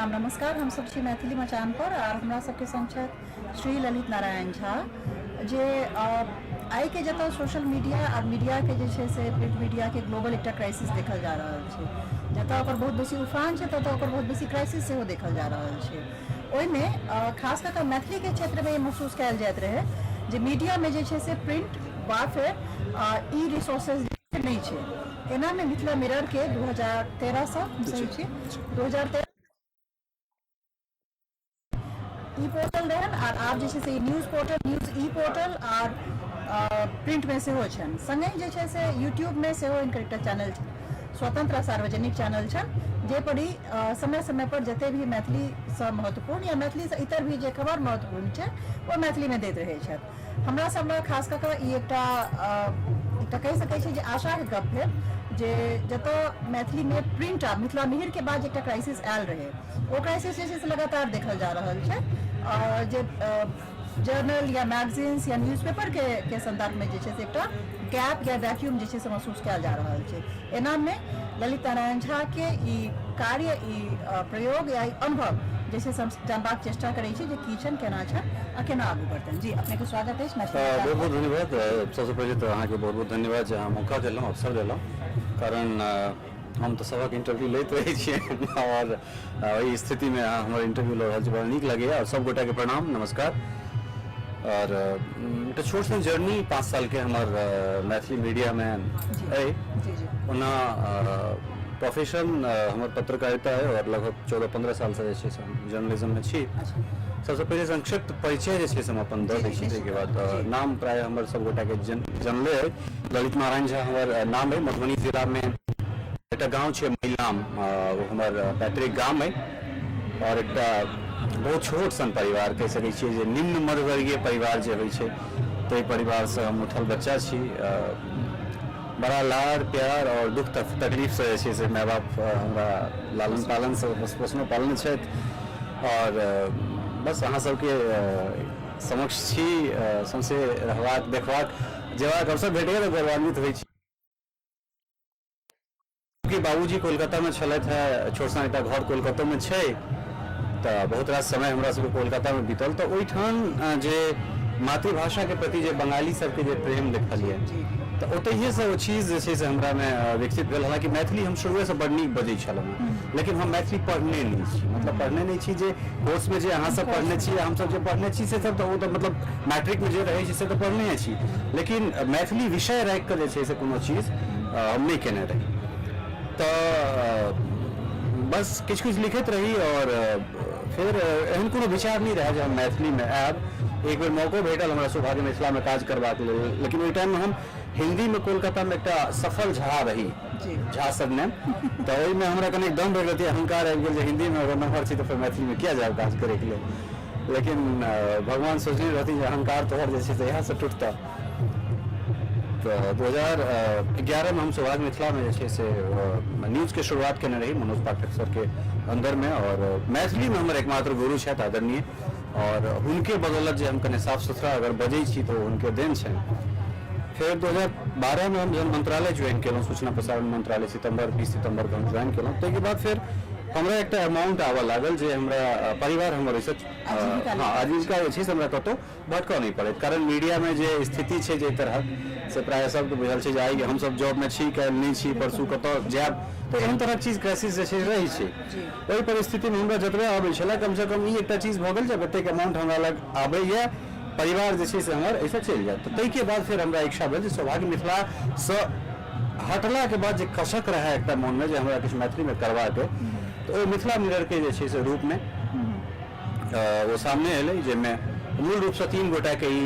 प्रणाम नमस्कार। हम सब छी मैथिली मचान पर आर हमरा सबके संग छथि श्री ललित नारायण झा जे आइ के जतऽ सोशल मीडिया आर मीडिया के जे छै से प्रिंट मीडिया के ग्लोबल एकटा क्राइसिस देखल जा रहल छै, जतऽ ओकर बहुत बेसी उफान छै ततऽ ओकर बहुत बेसी क्राइसिस सेहो देखल जा रहल छै। ओहिमे खास कऽ कऽ मैथिलीके क्षेत्रमे ई महसूस कयल जाइत रहै जे मीडियामे जे छै से प्रिंट वा फेर ई रिसोर्सेज नहि छै। एनामे मिथिला मिररके 2013सँ सही छी, 2013 ई पोर्टल रहनि आर आब जे छै से न्यूज पोर्टल, न्यूज ई पोर्टल आर प्रिंटमे सेहो छनि। सङ्गहि जे छै से यूट्यूबमे सेहो हिनकर एकटा चैनल छै, स्वतंत्र आ सार्वजनिक चैनल छनि, जाहि पर ई समय समय पर जते भी मैथिलीसँ महत्वपूर्ण या मैथिलीसँ इतर भी जे खबर महत्वपूर्ण छै ओ मैथिलीमे दैत रहै छथि। हमरा सब लग खास कऽ कऽ ई एकटा एकटा कहि सकै छी जे आशाके गप भेल जे जतऽ मैथिलीमे प्रिंट आ मिथिला मिहिरके बाद जे एकटा क्राइसिस आयल रहै ओ क्राइसिस जे छै से लगातार देखल जा रहल छै, जे जर्नल या मैगजीन्स या न्यूज़पेपर के संदर्भमे जे छै से एकटा गैप या वैक्यूम जे छै से महसूस कयल जा रहल छै। एनामे ललित नारायण झा के ई कार्य, ई प्रयोग या ई अनुभव जे छै से हम जानबाक चेष्टा करै छी जे की छनि, केना छनि आ केना आगू बढ़तनि। जी, अपनेके स्वागत अछि मैथिली बहुत बहुत धन्यवाद। सबसँ पहिले तऽ अहाँके बहुत बहुत धन्यवाद जे अहाँ मौका देलहुँ, अवसर देलहुँ, कारण हम तऽ सभक इंटरव्यू लैत रहै छियै आओर एहि स्थितिमे अहाँ हमर इंटरव्यू लऽ रहल छी, बड़ा नीक लगैए। आओर सब गोटाके प्रणाम, नमस्कार। आओर एकटा छोट सन जर्नी 5 सालके हमर मैथिली मीडियामे अइ। ओना प्रोफेशन हमर पत्रकारिता अइ आओर लगभग 14-15 सालसँ जे छै से हम जर्नलिज्ममे छी। सबसँ पहिले संक्षिप्त परिचय जे छै से हम अपन दऽ दै छी, ताहिके बाद नाम प्रायः हमर सब गोटाके जनले अइ। ललित नारायण झा हमर नाम अइ। मधुबनी जिलामे एकटा गाँव छै मैलाम, ओ हमर पैतृक गाम अइ। आओर एकटा बहुत छोट सन परिवार कहि सकै छियै जे निम्न मध्यवर्गीय परिवार जे होइ छै ताहि परिवारसँ हम उठल बच्चा छी। बड़ा लाड़ प्यार आओर दुख तकलीफसँ जे छै से माय बाप हमरा लालन पालनसँ पोसनो पालने छथि। आओर बस अहाँ सबके समक्ष छी, सौंसे रहबाक देखबाक जेबाक अवसर भेटैए तऽ गौरवान्वित होइ छी कि बाबूजी कोलकातामे छलथि हेँ, छोट सन एकटा घर कोलकातोमे छै, तऽ बहुत रास समय हमरा सबके कोलकातामे बीतल। तऽ ओहिठाम जे मातृभाषाके प्रति जे बंगाली सबके जे प्रेम देखलियै तऽ ओतहिएसँ ओ चीज जे छै से हमरामे विकसित भेल। हालाँकि मैथिली हम शुरुएसँ बड्ड नीक बजै छलहुँ हेँ, लेकिन हम मैथिली पढ़ने नहि छी, मतलब पढ़ने नहि छी। जे कोर्समे जे अहाँसब पढ़ने छी, हमसब जे पढ़ने छी से सब तऽ ओ तऽ मतलब मैट्रिकमे जे रहै छै से तऽ पढ़ने छी, लेकिन मैथिली विषय राखिकऽ जे छै से कोनो चीज हम नहि केने रही। तऽ बस किछु किछु लिखैत रही आओर फेर एहन कोनो विचार नहि रहए जे हम मैथिलीमे आयब। एक बेर मौको भेटल हमरा सौभाग्य मिथिलामे काज करबाक लेल, लेकिन ओहि टाइममे हम हिन्दीमे कोलकातामे एकटा सफल झा रही, झा सरनेम, तऽ ओहिमे हमरा कनि दम भेल रहती, अहंकार आबि गेल जे हिन्दीमे अगर नम्बर छी तऽ फेर मैथिलीमे किया जायब काज करैके लेल। लेकिन भगवान सोचने रहथिन जे अहंकार तोहर जे छै से इएहसँ टूटतह। तऽ 2011मे हम सौभाग्य मिथिलामे जे छै से न्यूजके शुरुआत केने रही मनोज पाठक सरके अन्दरमे। आओर मैथिलीमे हमर एकमात्र गुरु छथि आदरणीय, आओर हुनके बदौलत जे हम कने साफ सुथरा अगर बजै छी तऽ ओ हुनके देन छनि। फेर 2012मे हम जहन मंत्रालय ज्वाइन केलहुँ, सूचना प्रसारण मंत्रालय, 20 सितम्बरके हम ज्वाइन केलहुँ। ताहिके बाद फेर हमरा एकटा अमाउंट आबऽ लागल जे हमरा परिवार हमर ओहिसँ, हँ, आजीविका जे छै से हमरा कतहु भटकऽ नहि पड़ैत, कारण मीडियामे जे स्थिति छै जाहि तरहक से प्रायः सबके बुझल छै जे आइ हमसब जॉबमे छी, काल्हि नहि छी, परसू कतऽ जायब, तऽ एहन तरहक चीज क्राइसिस जे छै रहै छै। ओहि परिस्थितिमे हमरा जतबे आबै छलै कमसँ कम ई एकटा चीज भऽ गेल जे एतेक अमाउंट हमरा लग आबैए, परिवार जे छै से हमर एहिसँ चलि जायत। तऽ ताहिके बाद फेर हमरा इच्छा भेल जे सौभाग्य मिथिलासँ हटलाके बाद जे कसक रहए एकटा मोनमे जे हमरा किछु मैथिलीमे करबाक अइ, तऽ ओ मिथिला मिररके जे छै से रूपमे ओ सामने एलै, जाहिमे मूल रूपसँ 3 गोटाके ई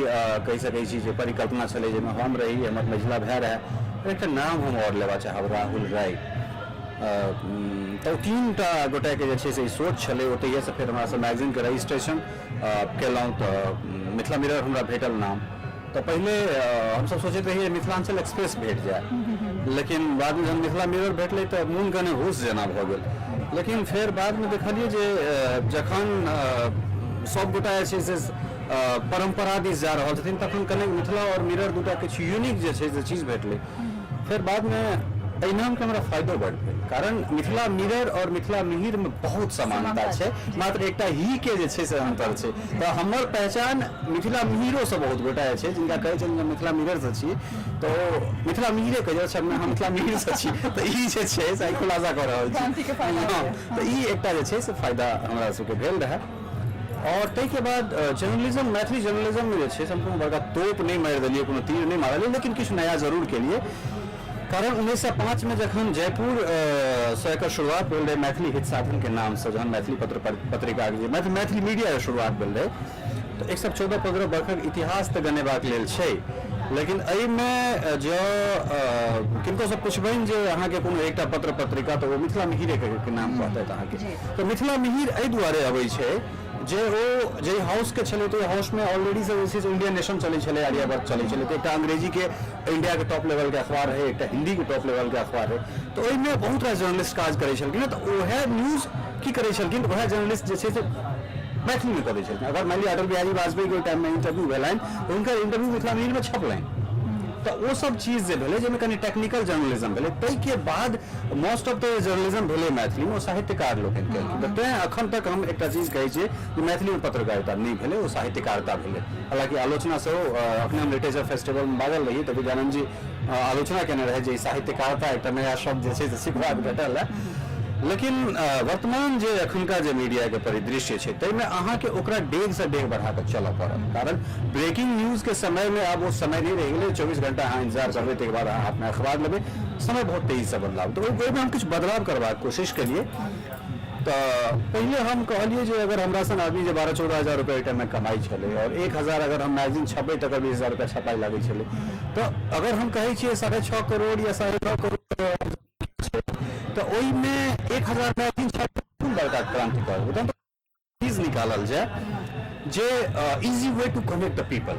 कहि सकै छी जे परिकल्पना छलै, जाहिमे हम रही, हमर मझिला भाय रहए, एकटा नाम हम आओर लेबा चाहब, राहुल राय। तऽ ओ 3टा गोटाके जे छै से ई सोच छलै। ओतहिएसँ फेर हमरासभ मैगजीनके रजिस्ट्रेशन केलहुँ तऽ मिथिला मिरर हमरा भेटल नाम। तऽ पहिले हमसभ सोचैत रहियै मिथिलाञ्चल एक्सप्रेस भेट जाय, लेकिन बादमे जहन मिथिला मिरर भेटलै तऽ मोन कने हुस जेना भऽ गेल। लेकिन फेर बादमे देखलियै जे जखन सभगोटा जे छै से परम्परा दिस जा रहल छथिन तखन कने मिथिला आओर मिरर दूटा किछु यूनिक जे छै से चीज भेटलै। फेर बादमे एहि नामके हमरा फायदो बड भेल, कारण मिथिला मिरर आओर मिथिला मिहिरमे बहुत समानता छै, मात्र एकटा ही के जे छै से अन्तर छै। तऽ हमर पहचान मिथिला मिहिरोसँ बहुत गोटा जे छै जिनका कहै छथिन जे मिथिला मिररसँ छी, तऽ ओ मिथिला मिहिरे कहै छै, अच्छा हम मिथिला मिहिरसँ छी। तऽ ई जे छै से आइ खुलासा कऽ रहल छी। हँ, तऽ ई एकटा जे छै से फायदा हमरा सबके भेल रहए। आओर ताहिके बाद जर्नलिज्म, मैथिली जर्नलिज्ममे जे छै से हम कोनो बड़का तोप नहि मारि देलियै, कोनो तीर नहि मारलियै, लेकिन किछु नया जरूर केलियै। कारण 1905मे जखन जयपुर सँ एकर शुरुआत भेल रहै मैथिली हित साधनके नामसँ, जहन मैथिली पत्र पत्रिकाके जे मैथिली मीडियाके शुरुआत भेल रहै, तऽ 114-15 बरखक इतिहास तऽ गनेबाक लेल छै, लेकिन एहिमे जँ किनकोसँ पुछबनि जे अहाँके कोनो एकटा पत्र पत्रिका, तऽ ओ मिथिला मिहिरेके नाम कहतथि अहाँके। तऽ मिथिला मिहिर एहि दुआरे अबै छै जे ओ जाहि हाउसके छलै, तऽ ओहि हाउसमे ऑलरेडी से जे छै से इंडियन नेशन चलै छलै, आर्यावर्त चलै छलै। तऽ एकटा अंग्रेजीके इंडियाके टॉप लेवलके अखबार रहै, एकटा हिन्दीके टॉप लेवलके अखबार रहै। तऽ ओहिमे बहुत रास जर्नलिस्ट काज करै छलखिन। तऽ उएह न्यूज की करै छलखिन, उएह जर्नलिस्ट जे छै से मैथिलीमे कऽ दै छलखिन। अगर मानि लिअ अटल बिहारी वाजपेयीके ओहि टाइममे इंटरव्यू भेलनि, तऽ हुनकर इंटरव्यू मिथिला मिहिरमे छपलनि। तऽ ओ सब चीज जे भेलै, जाहिमे कनि टेक्निकल जर्नलिज्म भेलै, ताहिके बाद मोस्ट ऑफ the journalism भेलै मैथिलीमे, ओ साहित्यकार लोकनि केलखिन। तऽ तेँ एखन तक हम एकटा चीज कहै छियै जे मैथिलीमे पत्रकारिता नहि भेलै, ओ साहित्यकारिता भेलै। हालाँकि आलोचना सेहो, अखने हम लिटरेचर फेस्टिवलमे बाजल रही तऽ विद्यानंद जी आलोचना केने रहै जे ई साहित्यकारिता एकटा नया शब्द जे छै से सिखबाक भेटल है। लेकिन वर्तमान जे एखुनका जे मीडियाके परिदृश्य छै, ताहिमे अहाँके ओकरा डेगसँ डेग बढ़ा कऽ चलऽ पड़त, कारण ब्रेकिंग न्यूजके समयमे आब ओ समय नहि रहि गेलै 24 घंटा अहाँ इंतजार करबै, ताहिके बाद अहाँ हाथमे अखबार लेबै। समय बहुत तेजीसँ बदलाव, तऽ ओहिमे हम किछु बदलाव करबाक कोशिश केलियै। तऽ पहिले हम कहलियै जे अगर हमरा सन आदमी जे 12-14 हजार रुपैआ ओहि टाइममे कमाइ छलै, आओर 1000 अगर हम मैगजीन छपबै तकर 20,000 रुपैआ छपाइ लागै छलै, तऽ अगर हम कहै छियै 6.5 करोड़ या 9.5 करोड़ छै, तऽ ओहिमे 1000 मैगजीन छापि कोन बड़का क्रांति करबै? तहन चीज निकालल जाय जे easy way to connect the people,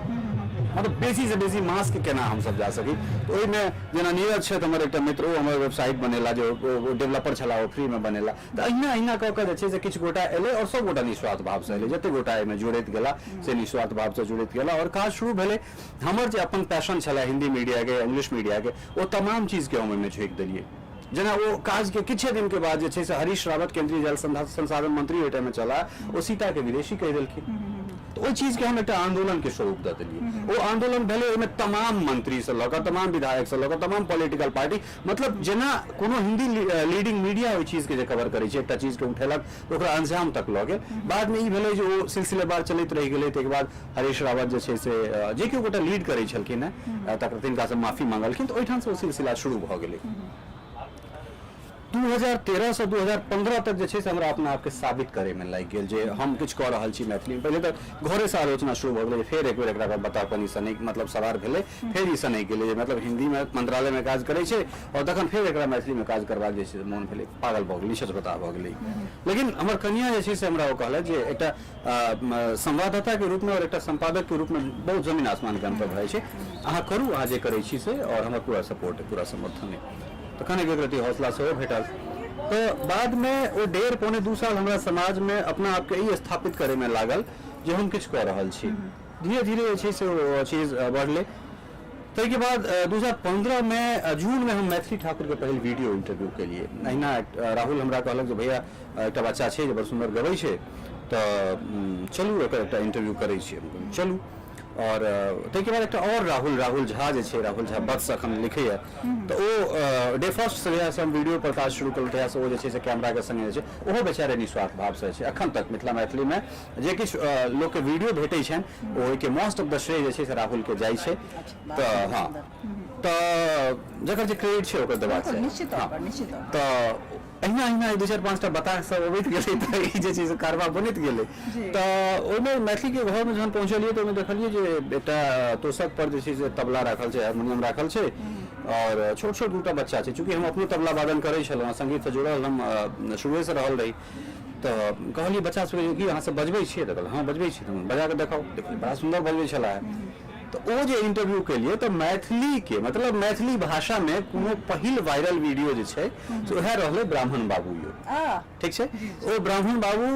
मतलब बेसीसँ बेसी मासके केना हमसब जा सकी। तऽ ओहिमे जेना नीरज छथि हमर एकटा मित्र, ओ हमर वेबसाइट बनेला, जे ओ डेवलपर छलाह, ओ फ्रीमे बनेला। तऽ अहिना अहिना कऽ कऽ जे छै से किछु गोटा एलै, आओर सब गोटा निस्वार्थ भावसँ एलै। जते गोटा एहिमे जुड़ैत गेला से निस्वार्थ भावसँ जुड़ैत गेला, आओर काज शुरू भेलै। हमर जे अपन पैशन छलै हिन्दी मीडियाके, इंग्लिश मीडियाके, ओ तमाम चीजके हम ओहिमे झोंकि देलियै। जेना ओ काजके किछे दिनके बाद जे छै से हरीश रावत केंद्रीय जल संसाधन मंत्री ओहि टाइममे छलाह, ओ सीताके विदेशी कहि देलखिन। तऽ ओहि चीजके हम एकटा आंदोलनके स्वरूप दऽ देलियै। ओ आंदोलन भेलै, ओहिमे तमाम मंत्रीसँ लऽ कऽ तमाम विधायकसँ लऽ कऽ तमाम पॉलिटिकल पार्टी, मतलब जेना कोनो हिन्दी लीडिंग मीडिया ओहि चीजके जे कवर करै छै, एकटा चीजके उठेलक, ओकरा अंजाम तक लऽ गेल। बादमे ई भेलै जे ओ सिलसिलेवार चलैत रहि गेलै। ताहिके बाद हरीश रावत जे छै से जे केओ गोटा लीड करै छलखिन हेँ, तकर तिनकासँ माफी मांगलखिन, तऽ ओहिठामसँ ओ सिलसिला शुरू भऽ गेलै। 2013 से 2015 तक जे छै से हमरा अपना आपके साबित करैमे लागि गेल जे हम किछु कऽ रहल छी मैथिलीमे। पहिले तऽ घरेसँ आलोचना शुरू भऽ गेलै, फेर एक बेर एकरा बताउ, कनि सनकि, मतलब सवार भेलै, फेर ई सनकि गेलै जे मतलब हिन्दीमे मंत्रालयमे काज करै छै आओर तखन फेर एकरा मैथिलीमे काज करबाक जे छै से मोन भेलै, पागल भऽ गेलै, निश्चत भऽ गेलै। लेकिन हमर कनिया जे छै से हमरा ओ कहलथि जे एकटा संवाददाताके रूपमे आओर एकटा सम्पादकके रूपमे बहुत जमीन आसमानके अन्तर भऽ जाइ छै। अहाँ करू, अहाँ जे करै छी से, आओर हमर पूरा सपोर्ट, पूरा समर्थन अइ। तखन एक रति हौसला सेहो भेटल। तऽ बादमे ओ 1.5 1.75 साल हमरा समाजमे अपना आपके ई स्थापित करैमे लागल जे हम किछु कऽ रहल छी। धीरे धीरे जे छै से ओ चीज बढ़लै। ताहिके बाद 2015मे जूनमे हम मैथिली ठाकुरके पहिल वीडियो इंटरव्यू केलियै। अहिना राहुल हमरा कहलक जे भैया, एकटा बच्चा छै जे बड़ सुन्दर गबै छै, तऽ चलू एकर एकटा इंटरव्यू करै छियै। हम कहलियै, चलू। आओर ताहिके बाद एकटा आओर राहुल, राहुल झा जे छै, राहुल झा वत्स एखन लिखैए, तऽ ओ डे फर्स्ट से जहियासँ हम वीडियो पर काज शुरू केलहुँ तहियासँ ओ जे छै से कैमराके संगे जे छै, ओहो बेचारे निस्वार्थ भावसँ छै। एखन तक मिथिला मैथिलीमे जे किछु लोकके वीडियो भेटै छनि, ओहिके मोस्ट ऑफ the श्रेय जे छै से राहुलके जाइ छै। तऽ हँ, तऽ जकर जे क्रेडिट छै ओकर देबाक बिल्कुल चाही। निश्चित तौर पर, निश्चित तौर पर। तऽ अहिना अहिना दू चारि पाँचटा बताह सब अबैत गेलै, तऽ ई जे छै से कारवा बनैत गेलै। तऽ ओहिमे मैथिलीके घरमे जहन पहुँचलियै तऽ ओहिमे देखलियै जे एकटा तोशक पर जे छै से तबला राखल छै, हारमोनियम राखल छै, आओर छोट छोट दूटा बच्चा छै। चूँकि हम अपनो तबला वादन करै छलहुँ, संगीतसँ जुड़ल हम शुरुएसँ रहल रही, तऽ कहलियै बच्चा सबके कि अहाँ सब बजबै छियै? तऽ कहलक हँ, बजबै छियै। तऽ बजा कऽ देखाउ। देखलियै, बड़ा सुन्दर बजबै छलाह। तऽ ओ जे इंटरव्यू केलियै तऽ मैथिलीके, मतलब मैथिली भाषामे कोनो पहिल वायरल वीडियो जे छै से उएह रहलै ब्राह्मण बाबू यौ। ठीक छै, ओ ब्राह्मण बाबू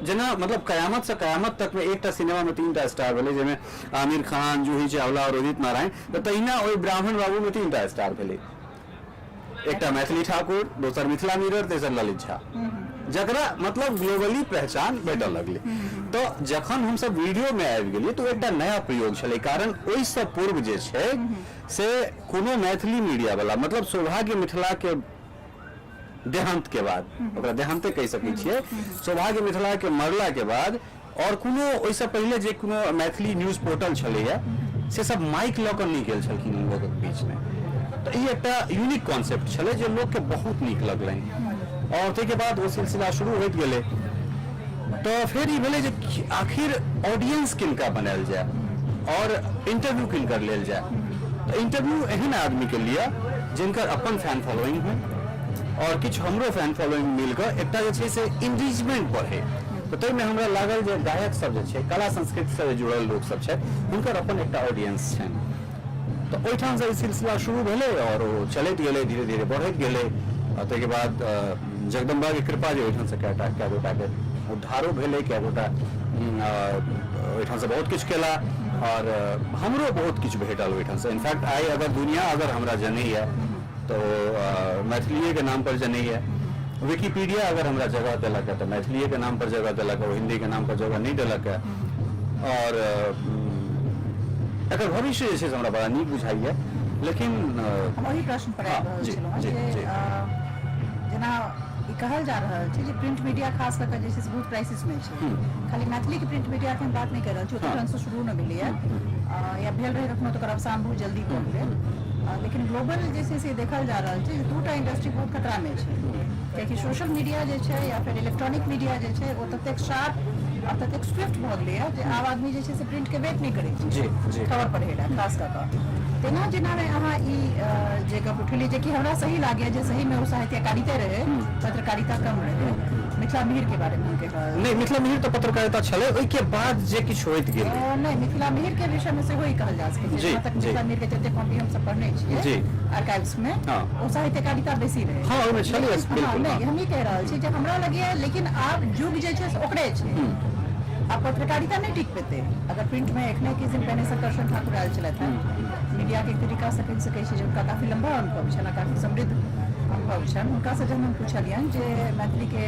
जेना मतलब कयामत से कयामत तक में एकटा सिनेमा में 3टा स्टार भेलै, जाहिमे आमिर खान, जूही चावला और उदित नारायण, तऽ तहिना ओहि ब्राह्मण बाबू में 3टा स्टार भेलै। एकटा मैथिली ठाकुर, दोसर मिथिला मिरर, तेसर ललित झा, जकरा मतलब ग्लोबली पहचान भेटऽ लगलै। तऽ जखन हमसब वीडियोमे आबि गेलियै तऽ ओ एकटा नया प्रयोग छलै, कारण ओहिसँ पूर्व जे छै से कोनो मैथिली मीडिया वाला, मतलब सौभाग्य मिथिलाके देहांत के बाद, ओकरा देहांते कहि सकै छियै, सौभाग्य मिथिला के मरला के बाद और कोनो ओहिसँ पहिले जे कोनो मैथिली न्यूज पोर्टल छलैया से सब माइक लऽ कऽ नहि गेल छलखिन लोकक बीचमे। तऽ ई एकटा यूनिक कॉन्सेप्ट छलै जे लोकके बहुत नीक लगलनि और ताहिके बाद ओ सिलसिला शुरू होइत गेलै। तऽ फेर ई भेलै जे आखिर ऑडियंस किनका बनायल जाय और इंटरव्यू किनकर लेल जाय। तऽ इंटरव्यू एहन आदमीके लिअ जिनकर अपन फैन फॉलोइंग होइ और किछु हमरो फैन फॉलोइंग मिलकऽ एकटा जे छै से इंगेजमेंट बढ़े। तऽ ताहिमे हमरा लागल जे गायक सब जे छै, कला संस्कृतिसँ जे जुड़ल लोक सब छथि, हुनकर अपन एकटा ऑडियंस छनि। तऽ ओहिठामसँ ई सिलसिला शुरू भेलै और ओ चलैत गेलै, धीरे धीरे बढ़ैत गेलै। आ ताहिके बाद जगदम्बाके कृपा जे ओहिठामसँ कएटा कए गोटाके उद्धारो भेलै, कए गोटा ओहिठामसँ बहुत किछु केला और हमरो बहुत किछु भेटल ओहिठामसँ। इनफैक्ट आइ अगर दुनिया अगर हमरा जनैए तऽ ओ मैथिलीएके नामपर जनैए। विकिपीडिया अगर हमरा जगह देलक तऽ मैथिलीएके नामपर जगह देलक, ओ हिन्दीके नामपर जगह नहि देलक। और एकर भविष्य जे छै से हमरा बड़ा नीक बुझाइए। लेकिन हम ओही प्रश्न पर आबि रहल छलहुँ जे जेना ई कहल जा रहल छै जे प्रिंट मीडिया खास कऽ कऽ जे छै से बहुत क्राइसिसमे छै। खाली मैथिलीके प्रिंट मीडियाके हम बात नहि कहि रहल छी, ओतऽ ढङ्गसँ शुरू नहि भेलैए या भेल रहै कखनो तऽ ओकर अवसान बहुत जल्दी भऽ गेलै। लेकिन ग्लोबल जे छै से देखल जा रहल छै जे दूटा इंडस्ट्री बहुत खतरामे छै, कियाकि सोशल मीडिया जे छै या फेर इलेक्ट्रॉनिक मीडिया जे छै ओ ततेक शार्प आ ततेक स्विफ्ट भऽ गेलैए जे आब आदमी जे छै से प्रिंटके वेट नहि करै छै खबर पढ़ै लए खास कऽ कऽ। तेना जेनामे अहाँ ई जे गप उठेलियै जे कि हमरा सही लागैए जे सहीमे ओ साहित्यकारिते रहै, पत्रकारिता कम रहै। मिथिला मिहिर के बारे में हम कहि रहल। नहि, मिथिला मिहिर तऽ पत्रकारिता छलै, ओहिके बाद जे किछु होइत गेलै। नहि, मिथिला मिहिर के विषय में सेहो ई कहल जा सकै छै। जहाँ तक मिथिला मिहिर के जते कॉपी हम सब पढ़ने छियै आर्काइव्स में, ओ साहित्यकारिता बेसी रहै। हँ, ओहिमे छलै बिल्कुल। नहि, हम ई कहि रहल छी जे हमरा लगैए लेकिन आब युग जे छै से ओकरे छै, आब पत्रकारिता नहि टिक पेतै। अगर प्रिंट में एखने किछु दिन पहिने संकर्षण ठाकुर आयल छलथि हेँ, मीडिया के एक तरीका से कहि सकै छी जे हुनका काफी लम्बा अनुभव छनि आ काफी समृद्ध अनुभव छनि। हुनकासँ जहन हम पुछलियनि जे मैथिलीके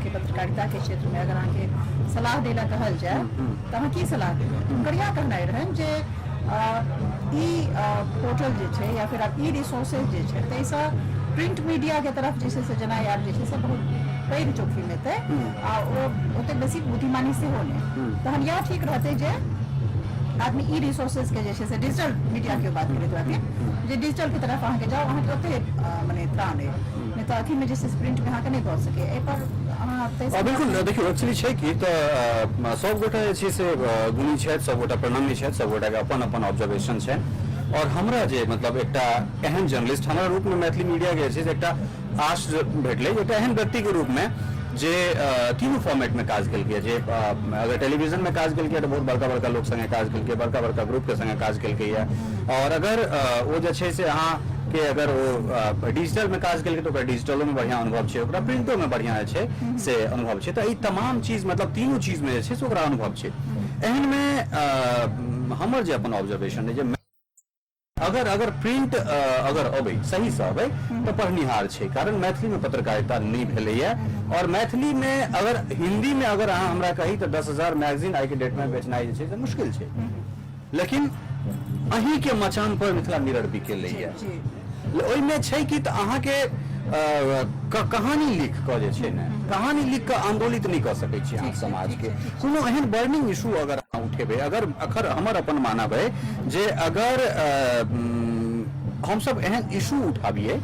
के पत्रकारिताके क्षेत्रमे अगर अहाँके सलाह दै लए कहल जाय तऽ अहाँ की सलाह देबै, हुनकर इएह कहनाइ रहनि जे ई पोर्टल जे छै या फिर आब ई रिसोर्सेज जे छै ताहिसँ प्रिंट मीडियाके तरफ जे छै से जेना आब जे छै से बहुत पैघ जोखिम एतै आ ओ ओतेक बेसी बुद्धिमानी सेहो नहि। तहन इएह ठीक रहतै जे आदमी ई रिसोर्सेज के जे छै से डिजिटल मीडिया के बात करैत रहथिन जे डिजिटल के तरफ अहाँके जाउ, अहाँके ओते मने त्राण अइ, नहि तऽ अथीमे जे छै से प्रिंट मे अहाँके नहि भऽ सकैए। एहिपर अहाँ बिल्कुल देखियौ, एक्चुअली छै कि तऽ सब गोटा जे छै से गुणी छथि, सब गोटा प्रणम्य छथि, सब गोटाके अपन अपन ऑब्जर्वेशन छनि। और हमरा जे मतलब एकटा एहन जर्नलिस्ट हमरा रूपमे मैथिली मीडियाके जे छै से एकटा आश भेटलै, एकटा एहन व्यक्तिके रूपमे जे तीनू फॉर्मेटमे काज केलकै, जे अगर टेलीविजनमे काज केलकै तऽ बहुत बड़का बड़का लोक सङ्गे काज केलकै, बड़का बड़का ग्रुपके सङ्गे काज केलकैए। और अगर ओ जे छै से अहाँके अगर ओ डिजिटलमे काज केलकै तऽ ओकरा डिजिटलोमे बढ़िआँ अनुभव छै, ओकरा प्रिंटोमे बढ़िआँ जे छै से अनुभव छै। तऽ ई तमाम चीज मतलब तीनू चीजमे जे छै से ओकरा अनुभव छै। एहनमे हमर जे अपन ऑब्जर्वेशन अइ जे अगर अगर प्रिंट अगर अबै, सहीसँ अबै तऽ पढ़निहार छै, कारण मैथिलीमे पत्रकारिता नहि भेलैए। और मैथिलीमे अगर हिन्दीमे अगर अहाँ हमरा कही तऽ 10,000 मैगजीन आइके डेटमे बेचनाइ जे छै से मुश्किल छै, लेकिन अहीँके मचान पर मिथिला मिरर बिकेलैए। ओहिमे छै कि तऽ अहाँके कहानी लिख कऽ जे छै ने, कहानी लिख कऽ आन्दोलित नहि कऽ सकै छी अहाँ समाजके। कोनो एहन बर्निंग इशू अगर अहाँ उठेबै, अगर अखर हमर अपन मानब अइ जे अगर हमसब एहन इशू उठाबियै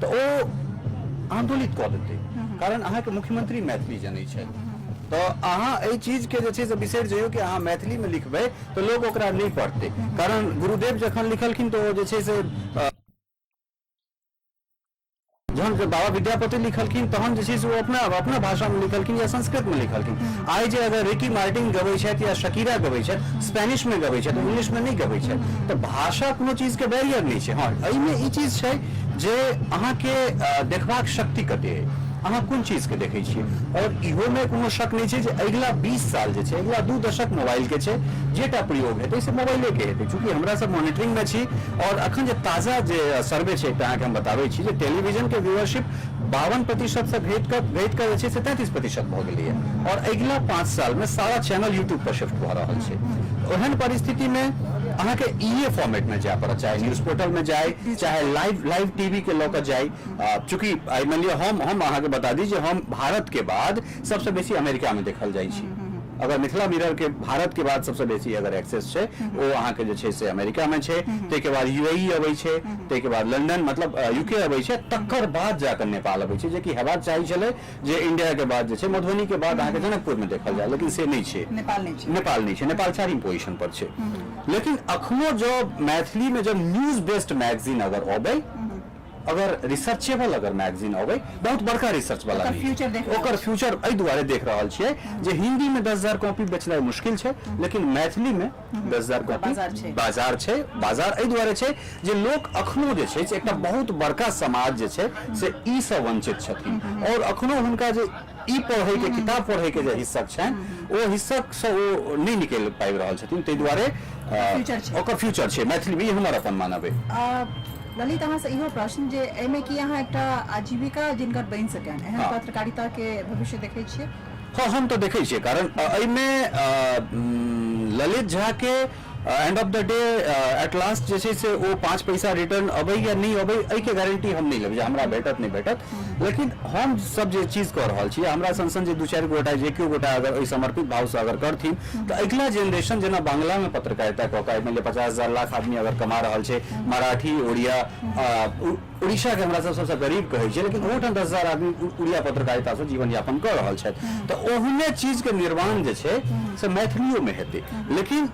तऽ ओ आन्दोलित कऽ देतै, कारण अहाँके मुख्यमंत्री मैथिली जनै छथि। तऽ अहाँ एहि चीजके जे छै से बिसरि जइयौ कि अहाँ मैथिलीमे लिखबै तऽ लोक ओकरा नहि पढ़तै, कारण गुरुदेव जखन लिखलखिन तऽ ओ जे छै से जहन बाबा विद्यापति लिखलखिन तहन जे छै से ओ अपना अपना भाषामे लिखलखिन या संस्कृतमे लिखलखिन। आइ जे अगर रिकी मार्टिन गबै छथि या शकीरा गबै छथि, स्पेनिशमे गबै छथि, इंग्लिशमे नहि गबै छथि, तऽ भाषा कोनो चीजके बैरियर नहि छै। हँ, एहिमे ई चीज छै जे अहाँके देखबाक शक्ति कते अइ। अहाँ कोन चीजके देखै छियै। आओर इहोमे कोनो शक नहि छै जे अगिला 20 साल जे छै, अगिला 2 दशक मोबाइलके छै, जेटा प्रयोग हेतै से मोबाइलेके हेतै। चूँकि हमरा सब मॉनिटरिंगमे छी आओर अखन जे ताजा जे सर्वे छै एकटा अहाँके हम बताबै छी जे टेलीविजनके व्यूअरशिप 52% घटि कऽ जे छै से 33% भऽ गेलैए आओर अगिला 5 सालमे सारा चैनल यूट्यूब पर शिफ्ट भऽ रहल छै। ओहन परिस्थितिमे अहाँके इहे फॉर्मेटमे जाय पड़त, चाहे न्यूज पोर्टलमे जाय, चाहे लाइव टीवी के लऽ कऽ जाय। चूँकि आइ मानि लिअ हम अहाँके बता दी जे हम भारत के बाद सबसँ बेसी अमेरिकामे देखल जाइ छी। अगर मिथिला मिरर के भारत के बाद सबसँ बेसी अगर एक्सेस छै ओ अहाँके जे छै से अमेरिकामे छै, ताहिके बाद यूएई अबै छै, ताहिके बाद लंडन मतलब यूके अबै छै, तकर बाद जाकऽ नेपाल अबै छै, जेकि हेबाक चाही छलै जे इंडिया के बाद जे छै मधुबनी के बाद अहाँके जनकपुरमे देखल जाय, लेकिन से नहि छै। नेपाल नहि छै। नेपाल नहि छै, नेपाल 4म पोजिशन पर छै। लेकिन अखनो जब मैथिलीमे जब न्यूज बेस्ड मैगजीन अगर अबै, अगर रिसर्चेबल अगर मैगजीन अबै, बहुत बड़का रिसर्च वाला ओकर नहि, फ्यूचर देख रहल। ओकर फ्यूचर एहि दुआरे देख रहल छियै जे हिंदी में 10,000 कॉपी बेचनाइ मुश्किल छै, लेकिन मैथिली में 10,000 कॉपी बाजार छै। बाजार छै। बाजार एहि दुआरे छै जे लोक अखनो जे छै से एकटा बहुत बड़का समाज जे छै से ई सँ वंचित छथिन और अखनो हुनका जे ई पढ़ै के, किताब पढ़ै के जे हिस्सक छनि ओ हिस्सक सँ ओ नहि निकलि पाबि रहल छथिन, ताहि दुआरे फ्यूचर छै। ओकर फ्यूचर छै मैथिली में, ई हमर अपन मानब अइ। ललित, अहाँसँ इहो प्रश्न जे एहिमे की अहाँ एकटा आजीविका जिनकर बनि सकनि एहन पत्रकारिता के भविष्य देखै छियै? हँ, हम तऽ देखै छियै, कारण एहिमे ललित झा के end of the day at last जे छै से ओ 5 पैसा रिटर्न अबै या नहि अबै एहिके गारंटी हम नहि लेबै जे हमरा भेटत नहि भेटत, लेकिन हम सब जे चीज कऽ रहल छी, हमरा सन सन जे 2-4 गोटा जे केओ गोटा अगर ओहि समर्पित भावसँ अगर करथिन तऽ अगिला जेनरेशन जेना बांग्लामे पत्रकारिता कऽ कऽ मानि लिअ 50,000 लाख आदमी अगर कमा रहल छै, मराठी, उड़िया, उड़ीसाके हमरा सब सबसँ गरीब कहै छियै, लेकिन ओहोठाम 10,000 आदमी उड़िया पत्रकारितासँ जीवन यापन कऽ रहल छथि, तऽ ओहने चीजके निर्माण जे छै से मैथिलियोमे हेतै। लेकिन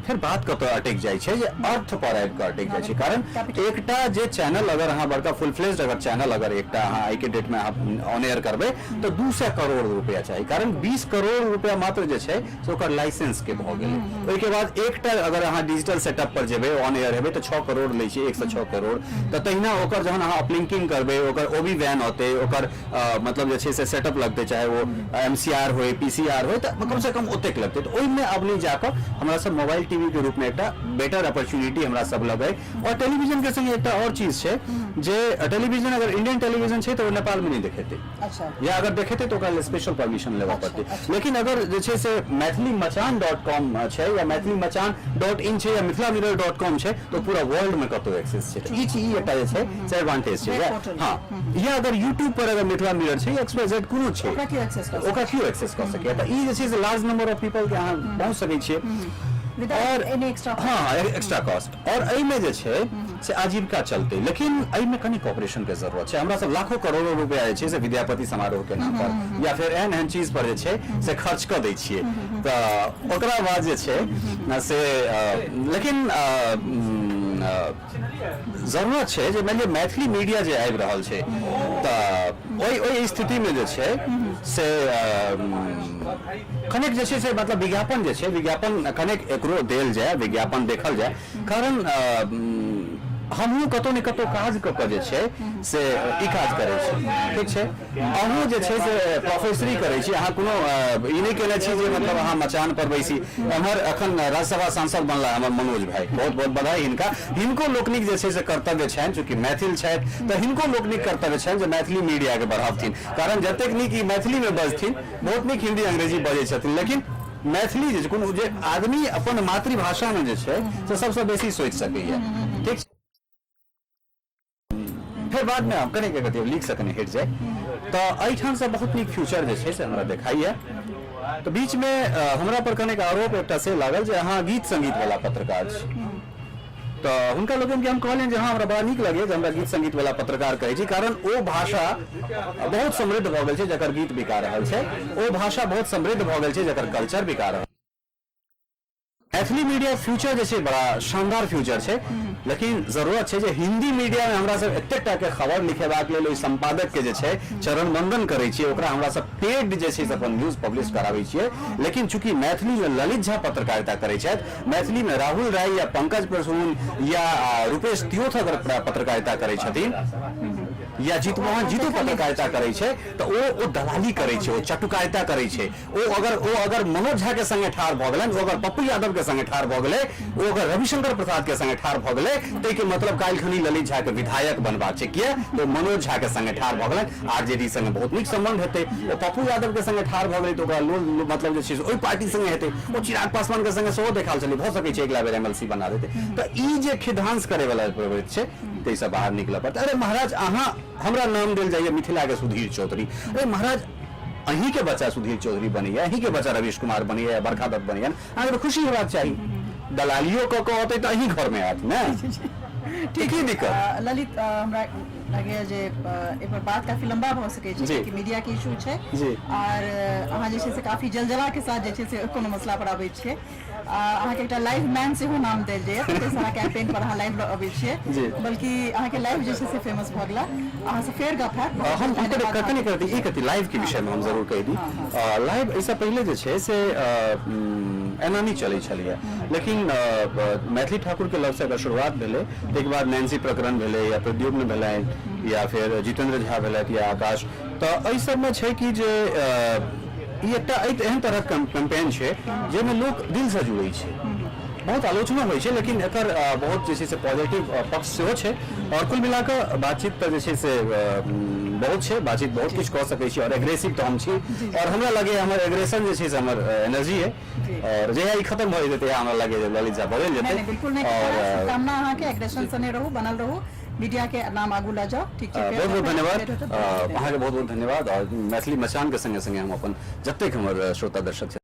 फेर बात कतऽ अटकि जाइ छै जे अर्थ पर आबि कऽ अटकि जाइ छै, कारण एकटा जे चैनल अगर अहाँ बड़का फुल फ्लेज्ड अगर चैनल अगर एकटा अहाँ आइके डेटमे अहाँ ऑन एयर करबै तऽ 200 करोड़ रुपया चाही, कारण 20 करोड़ रुपया मात्र जे छै से ओकर लाइसेंसके भऽ गेलै। ओहिके बाद एकटा अगर अहाँ डिजिटल सेटअप पर जेबै, ऑन एयर हेबै तऽ 6 करोड़ लै छै, 106 करोड़। तऽ तहिना ओकर जहन अहाँ अपलिंकिंग करबै, ओकर ओबी वैन औतै, ओकर मतलब जे छै से सेटअप लगतै, चाहे ओ एमसीआर होय, पीसीआर होय, तऽ कमसँ कम ओतेक लगतै। तऽ ओहिमे आब नहि जाकऽ हमरा सब मोबाइल टीवी के रूपमे एकटा बेटर अपॉर्चुनिटी हमरा सब लग अइ। आओर टेलीविजन के संगे एकटा आओर चीज छै जे टेलीविजन अगर इंडियन टेलीविजन छै तऽ ओ नेपालमे नहि देखेतै। अच्छा। या अगर देखेतै तऽ ओकरा लेल स्पेशल परमिशन लेबऽ अच्छा, पड़तै। अच्छा। लेकिन अगर जे छै से मैथिली मचान डॉट कॉम छै या मैथिली मचान डॉट इन छै या मिथिला मिरर डॉट कॉम छै तऽ पूरा वर्ल्ड में कतौ एक्सेस छै। तऽ ई चीज ई एकटा जे छै से एडवांटेज छै। Web portal. हँ, या अगर यूट्यूब पर अगर मिथिला मिरर छै या एक्स वाई जेड कोनो छै, ओकरा केओ एक्सेस कऽ ओकरा केओ एक्सेस कऽ सकैए। तऽ ई जे छै से लार्ज नंबर ऑफ पीपल के अहाँ पहुँच सकै छियै Without और any extra cost. हँ, एक्स्ट्रा कॉस्ट। और एहिमे जे छै से आजीविका चलतै, लेकिन एहिमे कनि कॉपरेशन के जरूरत छै। हमरा सब लाखों करोड़ों रुपया जे छै से विद्यापति समारोह के नाम पर या फेर एहन एहन चीज पर जे छै से खर्च कऽ दै छियै, तऽ ओकरा बाद जे छै से लेकिन जरूरत छै जे मानि लिअ मैथिली मीडिया जे आबि रहल छै तऽ ओहि ओहि स्थितिमे जे छै से कनेक जे छै से मतलब विज्ञापन जे छै, विज्ञापन कनेक एकरो देल जाय, विज्ञापन देखल जाय, कारण हमहूँ कतहु ने कतहु काज कऽ कऽ जे छै से ई काज करै छी। ठीक छै, अहूँ जे छै से प्रोफेसरी करै छी, अहाँ कोनो ई नहि केने छी जे मतलब अहाँ मचान पर बैसी। एम्हर एखन राज्यसभा सांसद बनला हमर मनोज भाई, बहुत बहुत बधाई हिनका। हिनको लोकनिक जे छै से कर्तव्य छनि, चूँकि मैथिल छथि तऽ हिनको लोकनिक कर्तव्य छनि जे मैथिली मीडियाके बढ़ावथिन, कारण जतेक नीक ई मैथिलीमे बजथिन, बहुत नीक हिंदी अंग्रेजी बजै छथिन, लेकिन मैथिली जे छै कोनो जे आदमी अपन मातृभाषामे जे छै से सबसँ बेसी सोचि सकैए। ठीक छै, फेर बादमे हम कने कनि लीकसँ कनि हटि जाय तऽ एहिठामसँ बहुत नीक फ्यूचर जे छै से हमरा देखाइए। तऽ बीचमे हमरा पर कनेक आरोप एकटा से लागल जे अहाँ गीत सङ्गीतवला पत्रकार छी, तऽ हुनका लोकनिके हम कहलियनि जे हँ, हमरा बड़ा नीक लगैए जे हमरा गीत सङ्गीतवला पत्रकार कहै छी, कारण ओ भाषा बहुत समृद्ध भऽ गेल छै जकर गीत बिका रहल छै, ओ भाषा बहुत समृद्ध भऽ गेल छै जकर कल्चर बिका रहल। मैथिली मीडिया फ्यूचर जे छै बड़ा शानदार फ्यूचर छै, लेकिन जरूरत छै जे हिंदी मीडिया में हमरा सब एतेक टा के खबर लिखेबाक लेल ओहि संपादक के जे छै चरण वंदन करै छियै, ओकरा हमरा सब पेड जे छै से अपन न्यूज पब्लिश कराबै छियै। लेकिन चूंकि मैथिली में ललित झा पत्रकारिता करै छथि, मैथिली में राहुल राय या पंकज प्रसून या रूपेश त्योथ अगर पत्रकारिता करै छथिन, या जितमोहन जीतू पत्रकारिता करै छै तऽ ओ ओ दलाली करै छै, ओ चटुकारिता करै छै। ओ अगर मनोज झा के संगे ठाढ़ भऽ गेलनि, ओ अगर पप्पू यादव के संगे ठाढ़ भऽ गेलै, ओ अगर रविशंकर प्रसाद के संगे ठाढ़ भऽ गेलै, ताहिके मतलब काल्हि खनी ललित झा के विधायक बनबाक छै। किया? तऽ ओ मनोज झा के संगे ठाढ़ भऽ गेलनि, आरजेडी संगे बहुत नीक संबंध हेतै। ओ पप्पू यादव के संगे ठाढ़ भऽ गेलै तऽ ओकरा लोल मतलब जे छै से ओहि पार्टी संगे हेतै। ओ चिराग पासवान के संगे सेहो देखाल छलै, भऽ सकै छै अगिला बेर एमएलसी बना देतै। तऽ ई जे खिधांस करे वाला प्रवृत्ति छै, ताहिसँ बाहर निकलऽ पड़तै। अरे महाराज, अहाँ हमरा नाम देल जाइए मिथिला के सुधीर चौधरी। अरे महाराज, अहीं के बच्चा सुधीर चौधरी बनैया, अहीं के बच्चा रवीश कुमार बनैया या बरखा दत्त बनैया, अहाँके तऽ खुशी हेबाक चाही। दलालियो कऽ कऽ अतै तऽ अहीं घरमे आयत ने, ठीक की दिक्कत? ललित, हमरा लगैए जे एहि पर बात काफी लंबा भऽ सकै छै, कियाकि मीडिया के इशू छै आर अहाँ जे छै से काफी जलजला के साथ जे छै से कोनो मसला पर आबै छियै। अहाँके एकटा लाइव मैन सेहो नाम देल जाइए, कते सारा कैंपेन पर अहाँ लाइव अबै छियै, बल्कि अहाँके लाइव जे छै से फेमस भऽ गेला। अहाँसँ फेर गप हैत। बहुत हम धन्यवाद। कनि करती एक अथी लाइव के विषय में हम जरूर कहि दी। लाइव एहिसँ पहिले जे छै से एना नहि चलै छलैए, लेकिन मैथिली ठाकुर के लग से अगर शुरुआत भेलै, ताहिके बाद नैन्सी प्रकरण भेलै या प्रद्युम्न भेलनि या फेर जितेंद्र झा भेलथि या आकाश, तऽ एहि सबमे छै कि जे ई एकटा एहन तरहक कैंपेन छै जाहिमे लोक दिलसँ जुड़ै छै। बहुत आलोचना होइ छै, लेकिन एकर बहुत जे छै से पॉजिटिव पक्ष सेहो छै। आओर कुल मिला कऽ बातचीत तऽ जे छै से बहुत छै, बातचीत बहुत किछु कऽ सकै छी। आओर एग्रेसिव तऽ हम छी आओर हमरा लगैए हमर एग्रेशन जे छै से हमर एनर्जी है आओर जहिया ई खतम भऽ जेतै तहिया हमरा लगैए जे ललित झा बदलि नहि जेतै। नहि, बिल्कुल नहि। आओर शुभकामना अहाँके, एग्रेशन सने रहू, बनल रहू, मीडिया के नाम आगू लऽ जाउ। ठीक छै, बहुत बहुत धन्यवाद अहाँके, बहुत बहुत धन्यवाद। आओर मैथिली मचानके संगे संगे हम अपन जतेक हमर श्रोता दर्शक छथि